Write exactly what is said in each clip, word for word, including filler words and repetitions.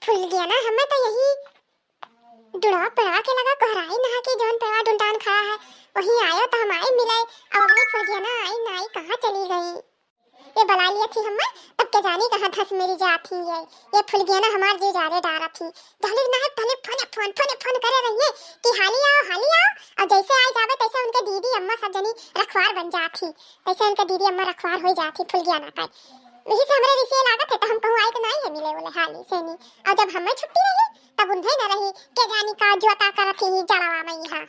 फुलगेना, हमें तो यही डुड़वा पेड़वा के लगा कोहराई नहा के जौन पेड़वा डुंडान खड़ा है, वहीं आयो तो हम आई मिले। अब भाई फुलगेना आई ना आई, कहाँ चली गई? ये बला लिया थी हमें, तब के जानी कहाँ धस मेरी जात ही ये। ये फुलगेना हमार जी जारे डारा थी। जाली ना है, तले फोन, फोन, फोन, फोन करे रहिए कि हाली आओ, हाली आओ। और जैसे आई जावे तैसे उनके दीदी अम्मा सब जनी रखवार बन जात ही, तैसे उनके दीदी अम्मा रखवार हो जात ही फुलगेना का। यही से हमरे रिसिये लागत है तो हम कहूँ आई तो नहीं है मिले बोले हाली से नहीं। और जब हमें छुट्टी रही तब उन्हें न रही, के जानी का जोता करत ही जड़वा में यहाँ।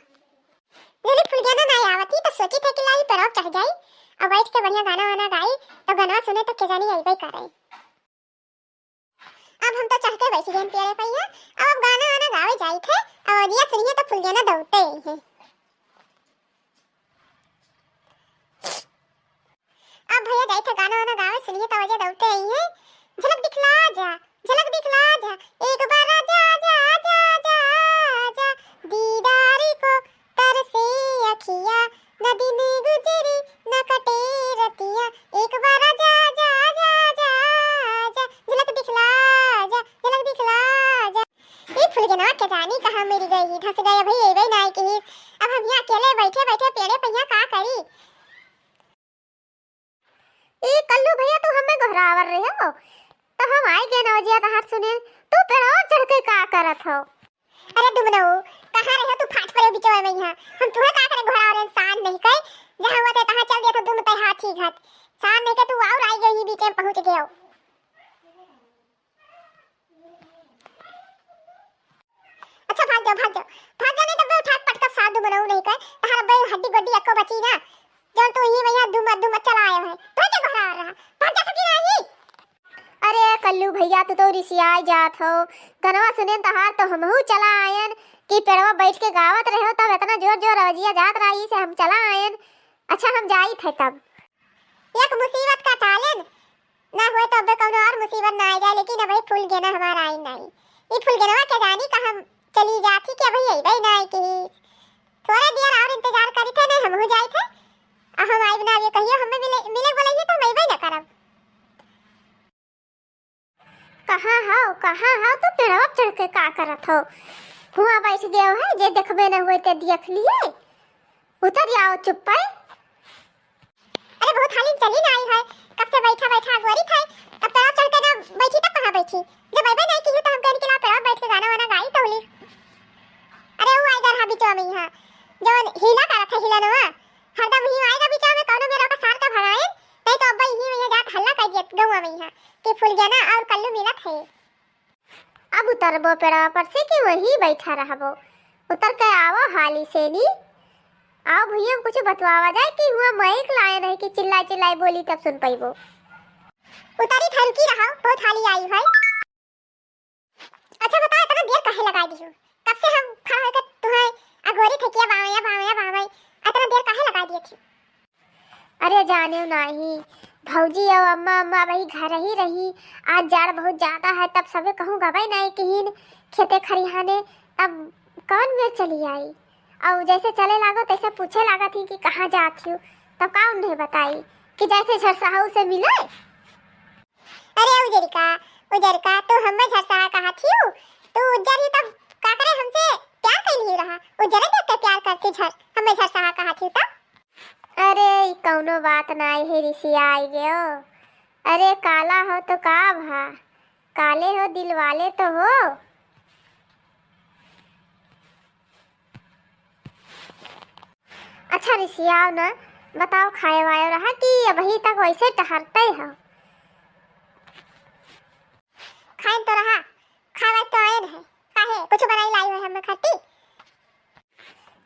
जल्दी फुलगेना ना आवत ही तो सोची थे कि लाई पेड़वा चढ़ जाई और बैठ के बढ़िया गाना वाना गाई, तो गाना सुने तो के जानी अइबे करे। अब हम तो चढ़ के बैठ गए पेड़े पे यहाँ। अब गाना वाना गावे जाई थे, आवाजिया सुनिए तो फुलगेना दौड़ते आई है। अब भैया जाई थे गाना वाना गावे, सुनिए तो आवाजिया दौड़ते आई है। झलक दिखला जा, झलक दिखला जा, एक बार आजा, आजा, आजा, आजा, आजा, दीदार को तरसे अखिया, न दिन गुजरी न कटे रतिया, एक बार आजा, आजा, आजा, आजा, आजा, झलक दिखला जा, झलक दिखला जा। ई फुलगेनवा के जानी कहाँ मरि गई, धस गई, अभी अइबे नाई किहिस। अब हम यहाँ अकेले बैठे बैठे पेड़े पे यहाँ का करी? ए कल्लू भैया, तू हमें गोहरावर रहे हो, तो हम आई गए नवजिया तहार सुने, तू पेड़वा चढ़ के का करत हो? अरे दुमनऊ, कहाँ रहे तू फाट परे बिचवा में यहाँ? हम तुहे का करे गोहरावर, इंसान नहीं कहे, जहाँ हुआ थे तहाँ चल दिया था दुम तय हाथी घात। शान नहीं के तू और आई गई, बीच में पहुँच गयो। अच्छा भाग जाओ, भाग जाओ, भाग जाओ, नहीं तब उठा के पटका फाड़ दूँ, मनऊ नहीं कर, तहार बे हड्डी गोड्डी एको बची ना, जौन तू ही भैया धूम धूम चला आयो है, तो क्या घबरा रहा, भाग जा सकी नहीं। अरे कल्लू भैया, तू तो रिसियाई जात हो, गनवा सुनेन तहार तो हमहू चला आयन कि पेड़वा बैठ के गावत रहे हो, तब इतना जोर जोर आवाजिया जात रहा, ई से हम चला आयन। अच्छा हम जाई थे तब। एक मुसीबत का टालेन, ना होए तो अबे कौनो और मुसीबत ना आ जाए, लेकिन अबे फुलगेना हमार आई नहीं। ई फुलगेनवा के जानी कहाँ चली जात ही कि अबे अइबे ना आई कि थोड़ा देर और इंतजार करी थे, नहीं हमहू जाई थे। आ हम आइब ना, अब ये कहियो हमें मिले, मिले बोलइए तो हम अइबे ना करब। कहाँ हौ, कहाँ हौ, तू पेड़वा चढ़ के का करत हो? हुआँ बैठ गयो है, जे देखबे न हुए ते देख लिए। उतर आओ चुप्पे। अरे बहुत हाली चली ना आई है, कब से बैठा बैठा अगोरी थे, तब पेड़वा चढ़ के ना बैठी तब कहाँ बैठी? जब अइबे नहीं की तो हम कहने के ला पेड़वा बैठ के गाना वाना गाई तो होली। अरे वो आई जा रहा बिचवा में यहाँ, जौन हीला करत है हिलनवा, हरदम ही आएगा बिचवा में, कौनो मेरा का सार का भगाए, नहीं तो अब्बा यही में जात हल्ला कर दिया गौवा में यहाँ कि फुलगेना और कल्लू मिलत है। अब उतरबो पेड़वा पर से कि वहीं बैठा रहबो। उतर के आवो हाली से नी। आओ भैया, कुछ बतवावा जाए कि हुआ माइक लाए नहीं कि चिल्लाई चिल्लाई बोली तब सुन पाइबो। उतरी था, रुकी रहा, बहुत हाली आई है। अच्छा बताओ, इतना देर काहे लगा दी हो? कब से हम खड़ा होकर तुम्हें अगोरी थे किया बावैया बावैया बावै, इतना देर काहे लगा दिए थे? अरे जाने नाही, भौजी और अम्मा, अम्मा वही घर ही रही। आज जाड़ बहुत ज्यादा है, तब सबे कहूँ गवे नहीं किहिन खेते खरिहाने, तब कौन में चली आई? और जैसे चले लागो तैसे पूछे लागा थी कि कहाँ जात हो, तब का उन्हें बताई कि जैसे झरसाहू से मिले। अरे उजरिका, उजरिका, तू हमें झरसाहा कहा थियू? तू उज्जर ही तब का करे हमसे प्यार कैली ही रहा? उज्जरे देख के प्यार करती झर, हमें झरसाहा कहा थियू तब? अरे, ई कौनो बात नाई है, रिसियाई गयो। अरे, काला हो तो का भा, काले हो, दिल वाले तो हो। अच्छा रिसियाओ ना, बताओ खाए वाए रहा कि अबही तक वैसे टहरते हो? खाइन तो रहा, खाए तो आए रहे, काहे कुछ बनाई लाई है हमें खट्टी?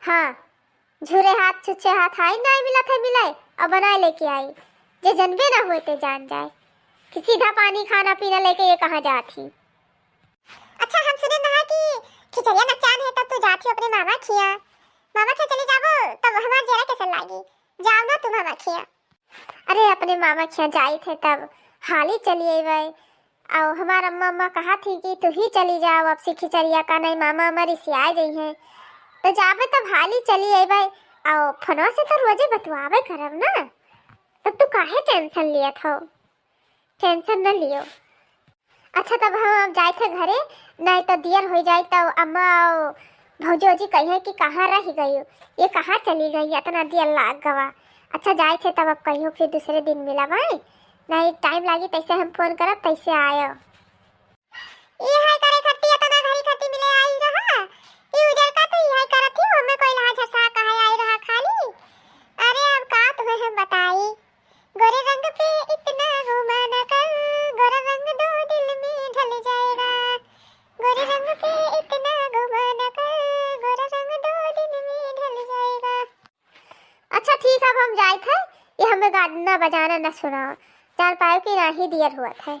हाँ, झुरे हाथ छुच्छे हाथ आई नाई मिलत है मिलाई, अब बनाए लेके आई, जे जनबे ना हुए ते जान जाए कि सीधा पानी खाना पीना लेके ये कहाँ जात ही। अच्छा, हम सुने ना कि खिचड़िया नचान है, तब तू जात ही अपने मामा खिया। मामा खिया चली जाबो, तब हमार जेरा कैसन लागी? जाओ ना तू मामा खिया। अरे, अपने मामा खिया जाई थे, तब हाली चली अइबै। और हमार अम्मा, अम्मा कहा थी कि तू ही चली जाओ, अब से खिचड़िया का नहीं, मामा अम्मा रिसिया जइहैं। तो जाबे तब हाली चली अइबै। और फोनवा से तो रोजे बतवाबे करब ना, तब तू काहे टेंशन लियत हो? टेंशन न लियो। अच्छा, तब हम अब जाइत है घरे, नहीं तो दियर होइ जाई, तब अम्मा और भौजी वौजी कहिए कि कहाँ रह गई, ये कहाँ चली गई, इतना दियर लाग गवा। अच्छा, जाइत है तब अब कहियो फिर दूसरे दिन मिलब, आए? नहीं, टाइम लागी, तैसे हम फोन करब, तैसे आयो। ये है करे खट्टी, इतना घड़ी खट्टी मिले आई रहा। ये उजर का तो ये है करत ही, हमें कोई लहा झसा कहा आई रहा खाली। अरे, अब का तुम्हें हम बताई, गोरे रंग पे इतना गुमान कर, गोरा रंग दो दिन में ढल जाएगा। गोरे रंग पे इतना गुमान कर, गोरा रंग दो दिन में ढल जाएगा। अच्छा, ठीक है, अब हम जाइत है, ये हमें गाना बजाना न सुनाओ, जान पायो कि नाही दियर हुआ था।